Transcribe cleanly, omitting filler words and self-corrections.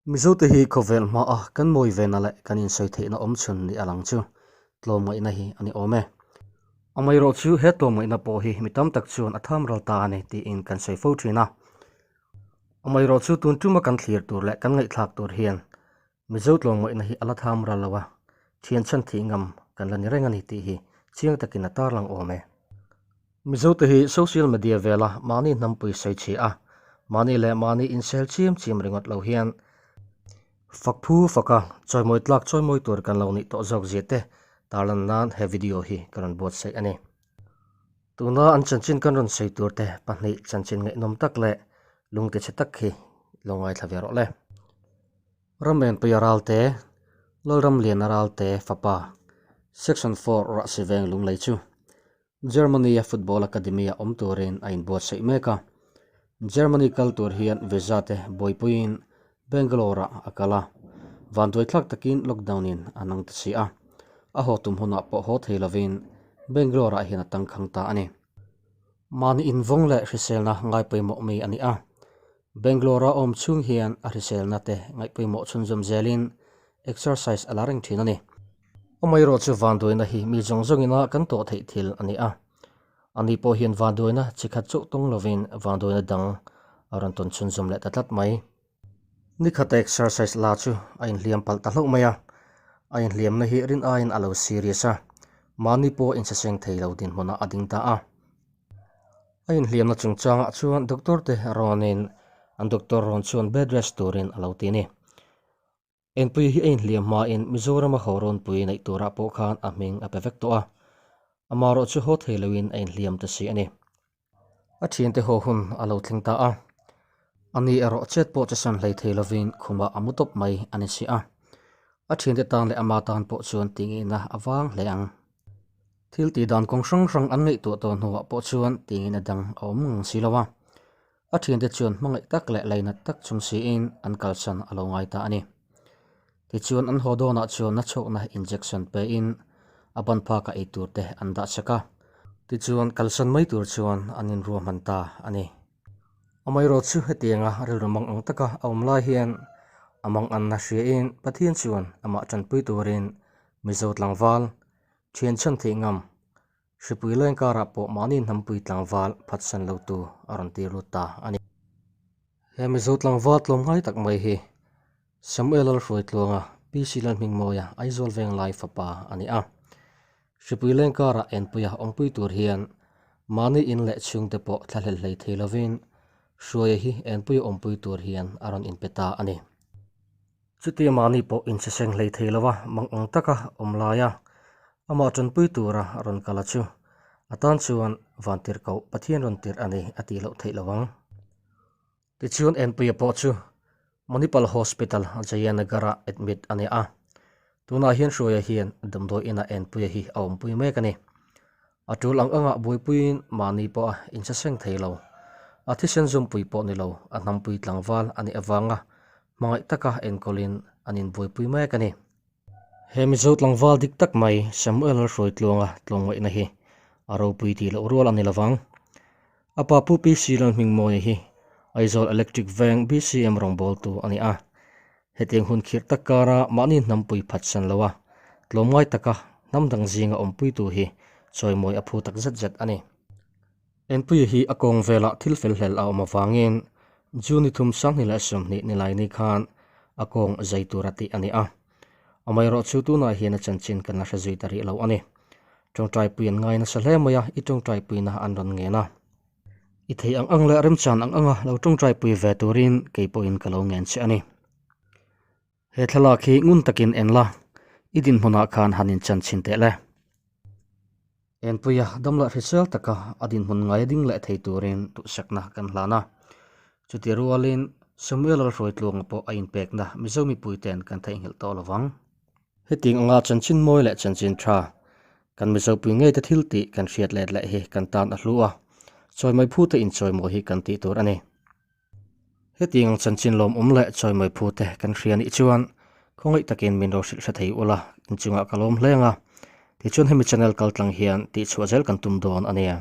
Mizote hi khawvel hmaa kan mawi vena leh kan insawi theihna awm chhun ni a lang chu tlawmngaihna hi a ni awm e. Amaherawhchu he tlawmngaihna pawh hi mi tam tak chuan a tham ral ta a ni tiin kan sawi fo thin a. Amaherawhchu tun tuma kan thlir tur leh kan ngaihthlak tur hian Mizo tlawmngaihna hi a la tham ral lo a, thian chhan thih ngam kan la ni reng a ni tih hi chiang takin a tarlang awm e. Mizote hi social media vela mahni hnampui sawi chhi a, mahni leh mahni insel chiam chiam ringawt lo hian fak phu faka chawimawi tlak chawimawi tur kan lo nih tawh zawk zia te tarlan nan he video hi ka rawn buatsaih a ni. Tuna an chanchin kan rawn sawi tur te pahnih chanchin ngaihnawm tak leh lungte chhe tak hi lo ngaithla ve rawh le. Ramenpuia Ralte, Lalramliana Ralte fapa, Section 4 Rahsiveng Lunglei chu Germany-a football academy-ah awm turin a inbuatsaih mek a. Germany kal tur hian visa te buaipuiin Bangalore-ah a kal a, vanduaithlak takin lockdown-in a nang ta si a. A haw tum hunah pawh haw thei lovin Bangalore-ah hian a tangkhang ta a ni. Mahni invawng leh hriselna ngaipawimawh mi a ni a. Bangalore-a awm chhung hian a hriselna te ngaihpawimawh chhunzawm zelin exercise a la reng thin a ni. Amaherawh chu vanduaina hi mi zawng zawngina kan tawh theih thil a ni a. Ani pawh hian vanduaina chi khat chauh tawng lovin vanduaina dang a rawn tawn chhunzawm leh ta tlat mai. Ni khata exercise la chu a inhliam palh ta hlauh mai a, a inhliamna hi rin aiin a lo serious a, mahni pawh insaseng thei lo dinhmunah a ding ta a. A inhliamna chungchangah chuan doctor te rawnin an doctor rawn chuan bed rest turin a lo ti a ni. Engpui hi a inhliam hmain Mizorama haw rawnpui neih turah pawh khan a hming a pe vek tawh a, amaherawh chu haw thei loin a inhliam ta si a ni. A thiante haw hun a lo thleng ta a, ani erawh chet pawh chesan hlei thei lovin khumah a mu tawp mai a ni si a. A thiante tan leh ama tan pawh chuan tihngihna a vang hle ang. Thil tih dan kawng hrang hrang an ngaihtuah tawh hnuah pawh chuan tingin a dang a awm ngang si lo a. A thiante chuan hmangaih tak leh lainat tak chung siin an kalsan a lo ngai ta a ni. Tichuan an haw dawnah chuan nachhawkna injection pein a ban phakah ei tur te an dah chak a. Tichuan kalsan mai tur chuan an inruahman ta a ni. Amaherawh chu hetianga rilru mang ang taka a awm lai hian a manganna hriain Pathian chuan amah tanpui turin Mizo tlangval, thian chhan theih ngam, hripui leng karah pawh mahni hnampui tlangval phatsan lo tu a rawn tir lut ta a ni. He Mizo tlangval tlawmngai tak mai hi Samuel Lalhruaitluanga, PC Lalhmingmawia, Aizawl Venglai fapa a ni a. Hripui leng karah enpuia awmpui tur hian mahni in leh chhungte pawh thlahlel hlei thei lovin Hruaia hi enpuia awmpui tur hian a rawn inpe ta a ni. Chutia mahni pawh insaseng hlei thei lova mang ang taka awm laia amah tanpui tura rawn kal a chu a tan chuan vantirhkoh Pathian rawn tirh a ni a tih loh theih lo ang. Tichuan Enpuia pawh chu Manipal Hospital Jayanagar-ah admit a ni a, tunah hian Hruaia hian damdawi inah Enpuia hi a awmpui mek a ni. A tul ang angah buaipuiin mahni pawh a insaseng thei lo. A thisen zumpui pawh ni lo, a hnampui tlangval a nih avanga hmangaih taka enkawlin an inbuaipui mek a ni. He Mizo tlangval dik tak mai Samuel Hruaitluanga tlawmngaihna hi a ropui tih loh rual a ni lovang. A pa Pu PC Lalhmingmawia hi Aizawl Electric Veng BCM rawngbawltu a ni a. Hetiang hun khirh tak kara mahni hnampui phatsan loa tlawmngai taka hnam dang zinga awmpuitu hi chawimawi a phu tak zet zet a ni. Enpuia hi a kawng velah thil fel hlel a awm avangin June ni thum 2020 nilaini khan a kawng zai tura tih a ni a. Amaherawhchu tunah hian a chanchin kan la hre zui ta rih lo a ni. Tawngtaipui an ngai nasa hle mai a, i tawngtaipuina an rawn ngen a. I thei ang ang leh remchan ang anga lo tawngtaipui ve turin kei pawhin ka lo ngen che a ni. He thlalak hi ngun takin en la, i dinhmunah khan han inchan chhin teh le. Enpuia damlah hrisel taka a dinhmun ngai a ding leh thei turin duhsakna kan hlan a. Chuti rualin Samuel Lalhruaitluanga pawh a inpekna Mizo mipuite'n kan theihnghilh tawh lo vang. Hetiang anga chanchin mawi leh chanchin tha kan Mizopui ngeite thil tih kan hriat let leh hi kan tan a hlu a, chawimawi phute inchawimawi hi kan tih tur a ni. Hetiang ang chanchin lawmawm leh chawimawi phute kan hria nih chuan khawngaih takin min ro hrilh hre thei ula, inchungah ka lawm hle ang a. Tichuan hemi channel kaltlang hian tihchhuah zel kan tum dawn a nia.